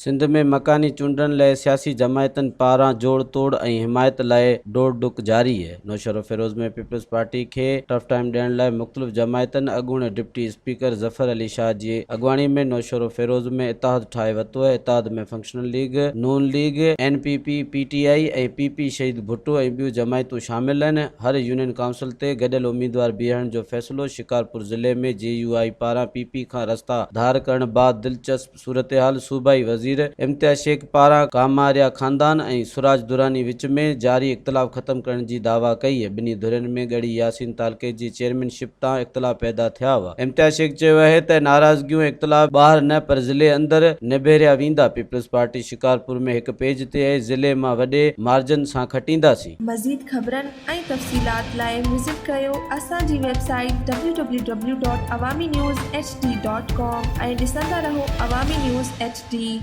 سنڌ ۾ مڪاني چونڊن لاء سياسي جماعتن پاران جوڙ توڙ ۽ حمايت لاء ڊوڙ ڊڪ جاري. نوشهروفيروز ۾ پيپلز پارٽي کي ٽف ٽائيم ڏيڻ لاء مختلف جماعتن اڳوڻي ڊپٽي اسپيڪر ظفر علي شاهه جي اڳواڻي ۾ نوشهروفيروز ۾ اتحاد ٺاهي ورتو اتحاد ۾ functional league, Noon league, N P P, P T I ۽ P P Shaheed Bhutto ۽ ٻيون جماعتون شامل آهن. هر يونين ڪائونسل تي گڏيل اميدوار بيهارڻ جو فيصلو شڪارپور ضلعي ۾ جي يو آء پاران پي پي کان رستا ڌار ڪرڻ بعد دلچسپ صورتحال صوبائي وزير امتياز شيخ پاران ڪاماريا خاندان ۽ سراج دراني وچ ۾ جاري اختلاف ختم ڪرڻ جي دعويٰ ڪئي، ٻنهي ڌرين ۾ ڳڙهي ياسين تعلقي جي چيئرمين شپ تان اختلاف پيدا ٿيا هئا. امتياز شيخ چيو آهي ته ناراضگيون ۽ اختلاف ٻاهر نه پر ضلعي اندر نبيريا ويندا، پيپلز پارٽي شڪارپور ۾ هڪ پيج تي آهي، ضلعي مان وڏي مارجن سان کٽينداسين. مزيد خبرن ۽ تفصيلات لاء وزٽ ڪريو اسان جي website W W W dot Awami news H D dot com ۽ ڏسندا رهو عوامي نيوز ايڇ ڊي.